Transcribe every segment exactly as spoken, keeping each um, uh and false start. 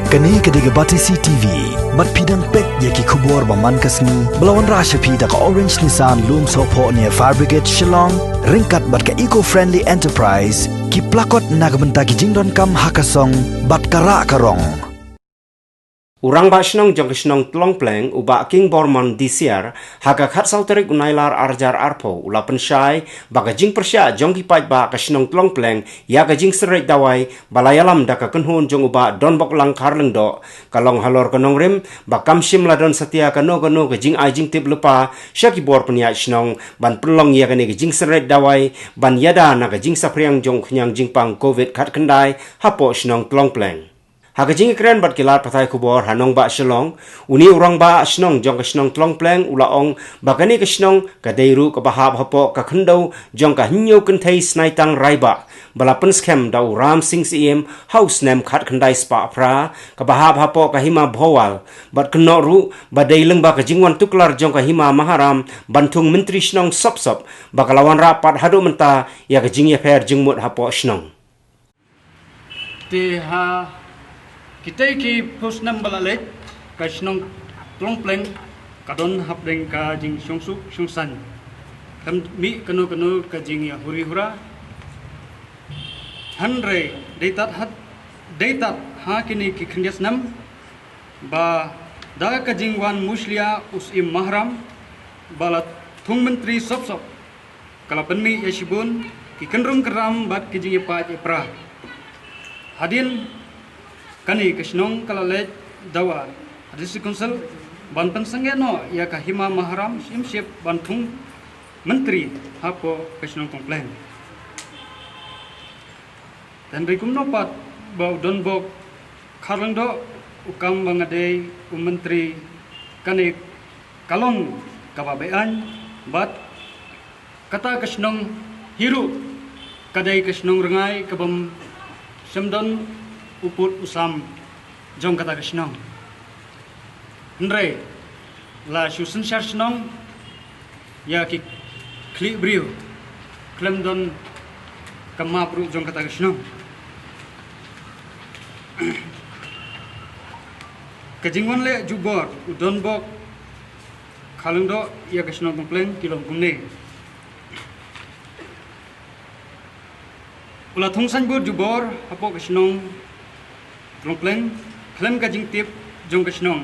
Kane ka dei ka Batesi T V. Bad phi dang peit ïa ki khubor ba man ka sngi ba la wanrah sha phi da ka Orange Nissan Lumsohphoh near Fire Brigade Shillong, ryngkat bad ka Eco Friendly Enterprise, ki plakot na ka bynta ki jingdonkam ha ka song bad ka rah ka rong. U Rangbah Shnong jong ka shnong Tlongpleng, u Bah King Bormon Disiar, ha ka khatsaw tarik u Nailar arhajar arphew, u la pynshai ba ka jingpyrshah jong ki paidbah ka shnong Tlongpleng ïa ka jingsynreit dawai ba la ïalam da ka kynhun jong u Bah Donboklang Kharlyngdoh ka long halor ka nongrim ba kam shym la don satia kano kano ka jingai jingtip lypa sha ki bor pynïaid shnong ban pynlong ïa kane ka jingsynreit dawai ban ïada na ka jingsaphriang jong u khñiang jingpang covid khatkhyndai hapoh shnong Tlongpleng. Ha ka jingïakren bad ki lad pathai khubor ha nongbah Shillong, une u Rangbah Shnong jong ka shnong Tlongpleng u la ong ba kane ka shnong ka dei ruh kaba hap hapoh ka khyndew jong ka Hynñiewkynthei Snaitang Raibah ba la pynskhem da u Ram Singh Syiem ha u snem khatkhyndai spah phra, kaba hap hapoh ka Hima Bhowal, bad kynnoh ruh ba dei lyngba ka jingwan tuklar jong ka Hima Maharam ban thung Myntri Shnong Sopsop ba ka la wanrah pat haduh mynta ïa ka jingïapher jingmut hapoh shnong. Te ha kitei ki phew snem ba la leit, ka shnong Tlongpleng ka don hapdeng ka jingshongsuk shongsaiñ. Kam mih kano kano ka jingïahuri hura. Hynrei dei tad ha, dei tad ha kine ki khyndiat snem ba da ka jingwan mushlia u Syiem Maharam ba la thung Myntri Sopsop, ka la pynmih ïa shibun ki kynrum kynram bad ki jingïapait ïapra. Hadien kane ka shnong ka la leit dawa ha District Council ban pynsangeh noh ïa ka Hima Maharam shim ship ban thung Myntri hapoh ka shnong Tlongpleng. Hynrei kumno pat ba u Donbok Kharlyngdoh u kam ba nga dei u Myntri, kane ka long kaba beaiñ, bad kata ka shnong hi ruh ka dei ka shnong rngai kaba ym shym don u pud u sam jong kata ka shnong. Hynrei la shu synshar shnong ïa ki khlieh briew khlem don ka map ruh jong kata ka shnong. Ka jingwan leh jubor u Donbok Kharlyngdoh ïa ka shnong Tlongpleng ki long kumne. U la thung signboard jubor hapoh ka shnong Tlongpleng khlem ka jingtip jong ka shnong.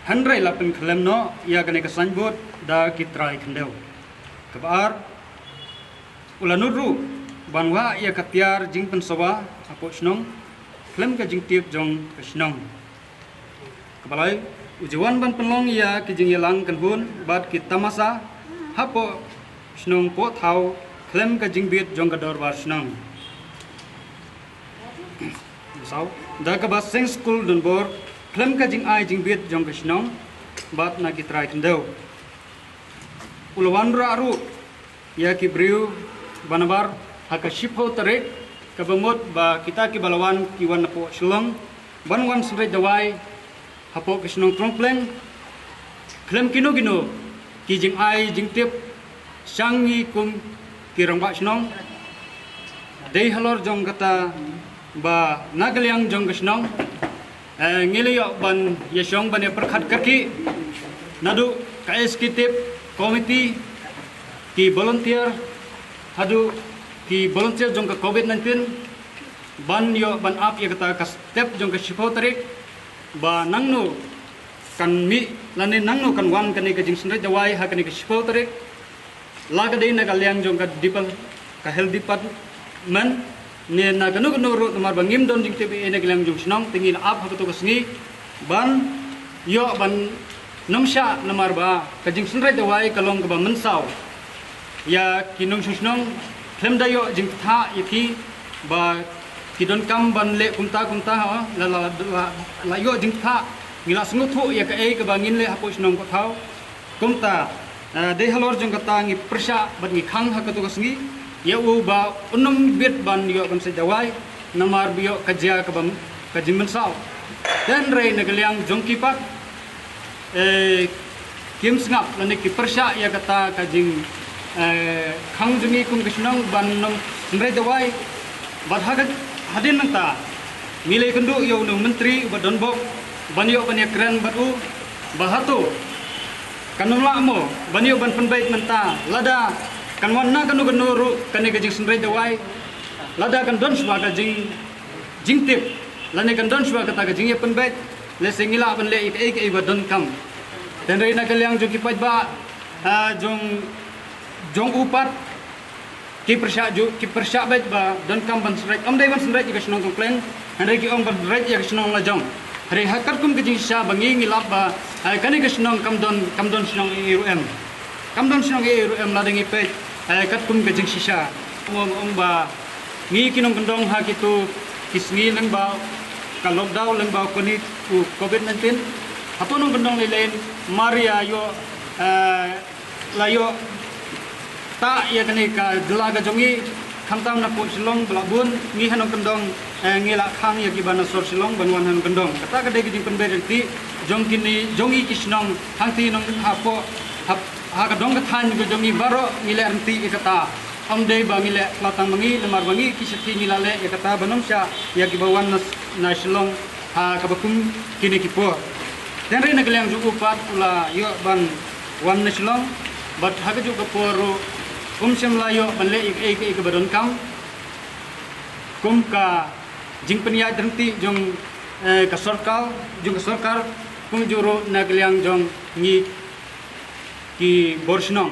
Hynrei la pynkhlem noh ïa kane ka signboard da ki trai khyndew. Kaba ar, u la nud ruh ban wah ïa ka tiar jingpynsawa hapoh shnong khlem ka jingtip jong ka shnong. Kaba lai, u ju wan ban pynlong ïa ki jingïalang kynhun bad ki tamasa hapoh shnong Pohthaw khlem ka jingbit jong ka dorbar shnong. Saw, da kaba seng skul donbor khlem ka jingai jingbit jong ka shnong bad na ki trai khyndew. U la wanrah ruh ïa ki briew ba nabar ha ka shiphew tarik, kaba mut ba kita kiba la wan ki wan napoh Shillong ban wan synreit dawai hapoh ka shnong Tlongpleng khlem kino kino ki jingai jingtip sha ngi kum ki rangbah shnong. Dei halor jong kata ba na ka liang jong ka shnong, eh, ngi la ïoh ban ïashong ban ïapyrkhat kyrkieh naduh ka executive committee, ki volunteer, haduh ki volunteer jong ka covid nineteen, ban ïoh ban ap ïa kata ka step jong ka shiphew tarik ba nangno kan mih lane nangno kan wan kane ka jingsynreit dawai ha kane ka shiphew tarik. La ka dei na ka liang jong ka dipal, ka health department, ne na kano kano ruh, namar ba ngim don jingtip ei ei na ka liang jong shnong, te ngi la ap ha kato ka sngi ban ïoh ban nongshah, namar ba ka jingsynreit dawai ka long kaba mynsaw ïa ki nongshong shnong, khlem da ïoh jingtha ïa ki ba ki donkam ban leh kumta kumta, ha, la, la, la, la, la ïoh jingtha, ngi la sngewthuh ïa kaei kaba ngin leh hapoh shnong Pohthaw. Kumta, eh, dei halor jong kata ngi pyrshah bad ngi khang ha kato ka sngi ïa u ba un ym bit ban ïoh ban sait dawai, namar ba ïoh ka jia kaba, ka jingmynsaw. Hynrei na ka liang jong ki pat, eh, kim sngap lane ki pyrshah ïa kata ka jing, eh, khang jong ngi kum ka shnong ban ym synreit dawai. Bad ha ka, hadien nangta Ngi la ïakynduh ïa une u myntri uba don bok ban ïoh ban ïakren bad u ba hato kan ym lah mo ban ïoh ban pynbeit mynta, lada kan wan na kano kano ruh kane ka jingsynreit dawai, lada kan don shuwa ka jing jingtip lane kan don shuwa kata ka jingïapynbeit, lehse ngi lah ban leh ïa kaei kaei ba donkam. Hynrei na ka liang jong ki paidbah, ah, jong jong u pat, ki pyrshah ju ki pyrshah beit ba donkam ban synreit, ym dei ban synreit ïa ka shnong Kongkleng, hynrei ki ong ban synreit ïa ka shnong lajong. Hynrei ha katkum ka jingshisha ba ngi ngi lap ba, eh, kane ka shnong kam don, kam don shnong ei ei ruh em. Kam don shnong ei ei ruh em lada ngi peit, eh, katkum ka jingshisha. Ong, ong ba ngi ki nongkyndong ha kito ki sngi lyngba ka lockdown, lyngba kane u covid nineteen, hato nongkyndong lei lei mar ïa ïoh, eh, la ïoh tah ïa kane ka jylla ka jong ngi, khamtam na pud Shillong ba la bun, ngi ha nongkyndong, eh, ngi la khang ïa kiba na sor Shillong ban wan ha nongkyndong. Kata ka dei ka jingpynbeit ryntih jong kine, jong ngi ki shnong hangtei nong hapoh, ha, ha ka dong ka thaiñ ka jong ngi baroh ngi leh ryntih ïa kata. Ym dei ba ngi leh la tang ma ngi, namar ba ngi ki shathie ngi la leh ïa kata ban ym shah ïa kiba wan na, na Shillong ha kaba kum kine ki por. Hynrei na ka liang jong u pat u la ïoh ban wan na Shillong, bad ha kajuh ka por ruh um shym la ïoh ban leh ïa kaei kaei kaba donkam kum ka jingpynïaid ryntih jong, eh, ka sorkar, jong ka sorkar, kumjuh ruh na ka liang jong ngi ki bor shnong.